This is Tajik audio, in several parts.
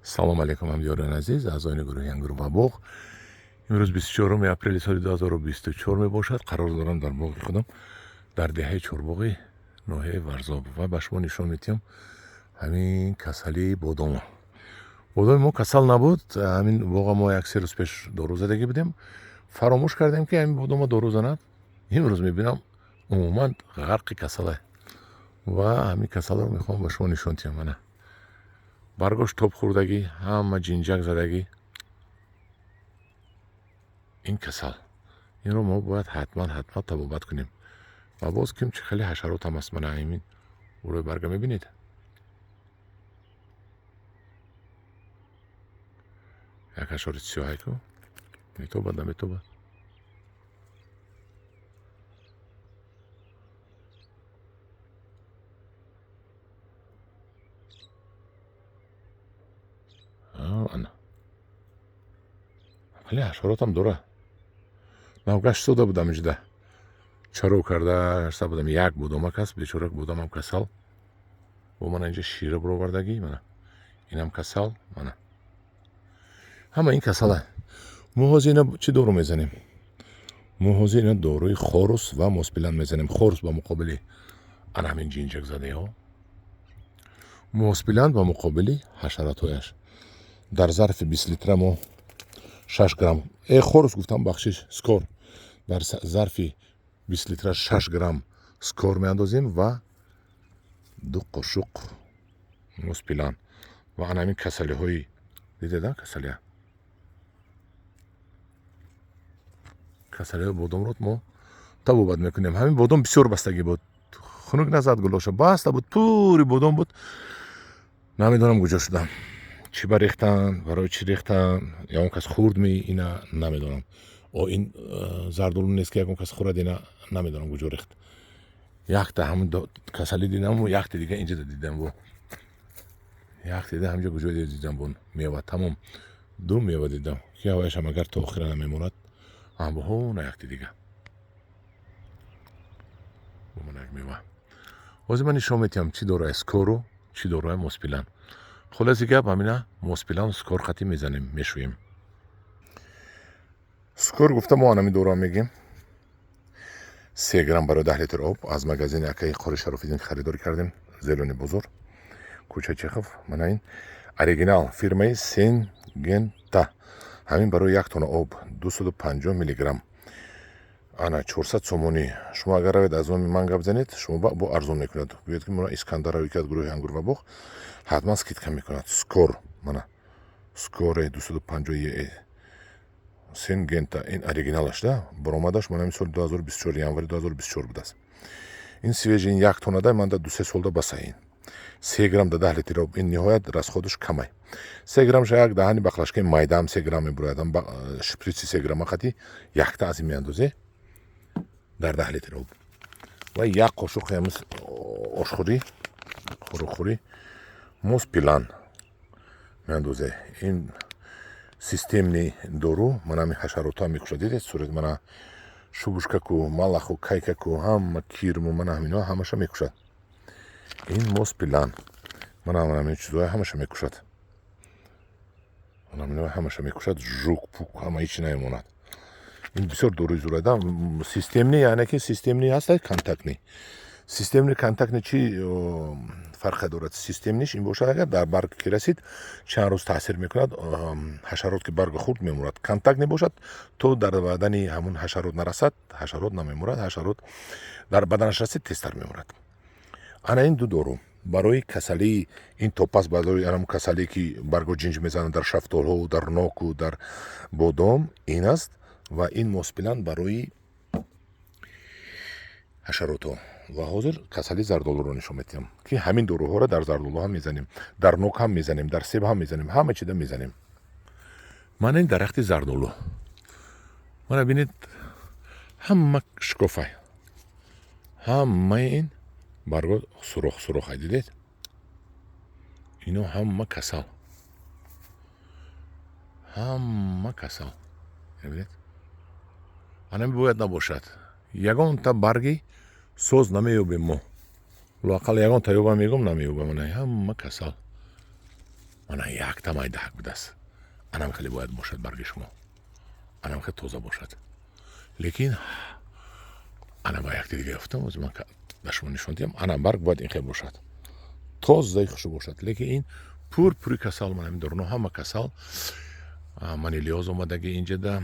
Салом алейкум, ҳамдиёрони азиз, аъзоёни гурӯҳи Ангур ва боғ. Имрӯз 24 апрели соли 2024 мебошад. Қарор дорам дар боғи худам дар деҳаи Чорбоғи ноҳияи Варзоб ва ба шумо нишон медиҳам ҳамин касалии бодомо. Бодоми мо касал набуд. Ҳамин боға мо як се рӯз пеш дору задагӣ будем. Фаромӯш кардем, ки ҳамин бодомо дору занад. Имрӯз мебинам, умуман ғарқи касале ва ҳамин касалро мехоҳам ба шумо нишон диҳам. Мана, баргош тоб хӯрдагӣ, ҳама ҷинҷак задагӣ. Ин касал, инро мо бояд ҳатман, ҳатман табобат кунем. Ва боз ким чӣ хеле ҳашарот ҳам аст. Мана, ҳамин рӯи барга мебинед, як ҳашароти сиёҳай ку метобад, наметобад. Ана, хеле ҳашаротам дора. Навгашт сода будам, инҷода чаро карда гашта будам. Як бодомак аст, бечора бодомам касал. Бо мана инҷа шира бировардагӣ, мана инам касал, мана ҳама ин касала. Мо ҳозир ина чӣ дору мезанем? Мо ҳозир ина доруи Хорус ва Моспилан мезанем. Хорус ба муқобили ана ҳамин ҷинҷакзадаҳо, Моспилан ба муқобили ҳашаротҳояш. Дар зарфи 20 литра мо 6 грамм, Хорус гуфтам, бахшиш, Скор. Дар зарфи 20 литра 6 грамм Скор меандозем ва 2 қошуқ Моспилан. Ва ана ҳамин касалиҳои дидеда, касалия, касалиҳои бодомро мо табобат мекунем. Ҳамин бодом бисёр бастагӣ буд, хунук назад гулоша, баста буд, пури бодом буд. Намедонам, куҷо шудам, чӣ ба рехтан, барои чӣ рехтан, ягон кас хӯрдми ина, намедонам. О, ин зардолу нест, ки ягон кас хӯрад ина. Намедонам, куҷо рехт. Якта ҳамин касалӣ дидаму якта дига инҷа дидам, бо якта дида ҳамҷа куҷо дидам, бо мева тамом, ду мева дидам, ки ҳавояшам агар то охира намемонад. Амбоҳо, на, якта дига бо як мева. Ҳозир ман нишон медиҳам, чӣ дороя Скору, чӣ дороя Моспилан. Хулоси гап, ҳамина Моспилан, Скор хатӣ мезанем, мешӯем. Скор гуфта, мо анами дора мегем, 3 грамм барои 10 литр об. Аз магазини акаи Қори Шарофиддин харидорӣ кардем, Зелёный бозор, кӯчаи Чехов. Мана ин оригинал фирмаи Сингента. Ҳамин барои 1 тонна об 250 миллиграмм, ана 400 сомонӣ. Шумо агар равед, аз номи ман гап занед, шумо бо арзон мекунад. Гӯяд, ки мона Искандарави, ки аз гурӯҳи Ангур ва боғ, ҳатман скидка мекунад. Скор, мана Скоре 250 е Сингента, ин оригиналаш да баромадаш мана ҳамин соли 2024, январи 2024 будааст. Ин свежий, ин 1 тоннада манда 2-3 солда баса. Ин 3 грамм да 10 литр об, ин ниҳоят расходаш камай. 3 граммша як даҳани баклажкаи майдаам 3 грамм мебурояд. Шпритси 3 грамма қати якта аз ин меандозе дар 10 литр об ва як қошуқи ҳамин ошхӯрӣ, хӯрокхӯрӣ Моспилан меандозе. Ин системный дору, мана ҳамин ҳашаротҳо мекушад. Дидед сурат, мана шубушкаку, малаху, кайкаку, ҳама кирму, мана ҳаминҳо ҳамаша мекушад ин Моспилан. Мана ҳамин чизҳоя ҳамаша мекушад, мана ҳаминҳо ҳамаша мекушад, жук, пук, ҳама ҳечи намемонад. Ин бисёр доруи зурада, системный, яъне ки системный ҳаста, контактный. Системный, контактный чӣ фарқе дорад? Системныйш ин бошад, агар дар барг ки расид, чанд рӯз таъсир мекунад, ҳашарот ки барга хурд, мемурад. Контактный бошад, то дар бадани ҳамун ҳашарот нарасад, ҳашарот намемурад, ҳашарот дар баданаш расид, тезтар мемурад. Ана ин ду дору барои касалии ин топас, барои анам касалие, ки барго ҷинҷ мезанад дар шафтолҳо, дар ноку, дар бодом, ин аст. Ва ин Моспилан барои ҳашаротҳо. Ва ҳозир касалии зардолуро нишон медиҳам, ки ҳамин доруҳоро дар зардолу ҳам мезанем, дар нок ҳам мезанем, дар себ ҳам мезанем, ҳама чида мезанем. Мана ин дарахти зардолу, мана бинед, ҳама шукофай, ҳамаи ин барго сурох сурохай, дидед? Ино ҳама касал, ҳама касал, бинед. Анами бояд набошад. Ягонта барги соз намеёбем мо, лоақал ягонта ёбам, мегӯм, намеёбам. Ана ҳама касал. Мана якта майдаҳак будааст. Анам хеле бояд бошад барги шумо, анам хеле тоза бошад. Лекин ана ба якти дига ёфтам, ози ман ба шумо нишон диҳам. Ана барг бояд ин хел бошад, тозаи хушо бошад. Лекин ин пур пури касал. Ман ҳамин доруно ҳама касал, монилиоз омадаги инҷада,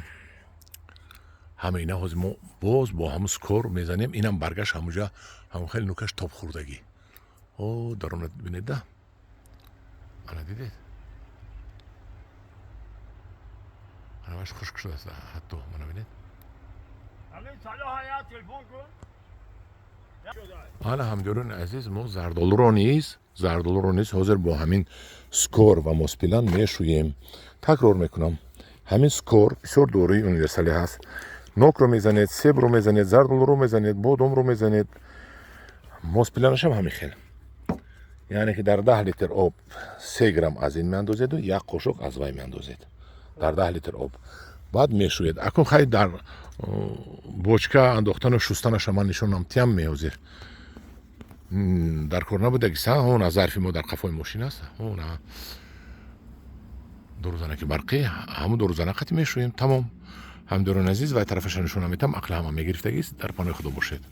ҳама ина. Ҳозир мо боз бо ҳамун Скор мезанем. Инам баргаш ҳамуҷа ҳамун хеле нукаш тоб хӯрдагӣ. О, дарона бинед да, ана дидед, анаваш хушк шудааст ҳатто, мана бинед. Ана, ҳамдиёрони азиз, мо зардолуро низ ҳозир бо ҳамин Скор ва Моспилан мешӯем. Такрор мекунам, ҳамин Скор бисёр доруи универсалӣ ҳаст. Нокро мезанед, себро мезанед, зардолуро мезанед, бодомро мезанед. Моспиланашам ҳамин хел, яъне ки дар 10 литр об 3 грамм аз ин меандозеду як қошуқ аз вай меандозед дар 10 литр об, баъд мешӯед. Акун хай дар бочка андохтану шустанаша ман нишонам тиям меҳозир дар кор набудаги. Са зарфи мо дар қафои мошин аст, ҳона дорузанаки барқӣ, ҳамун дорузана қати мешӯем, тамом. Ҳамдиёрони азиз, вай тарафаша нишона метам, ақли ҳама мегирифтагист. Дар паноҳи Худо бошед.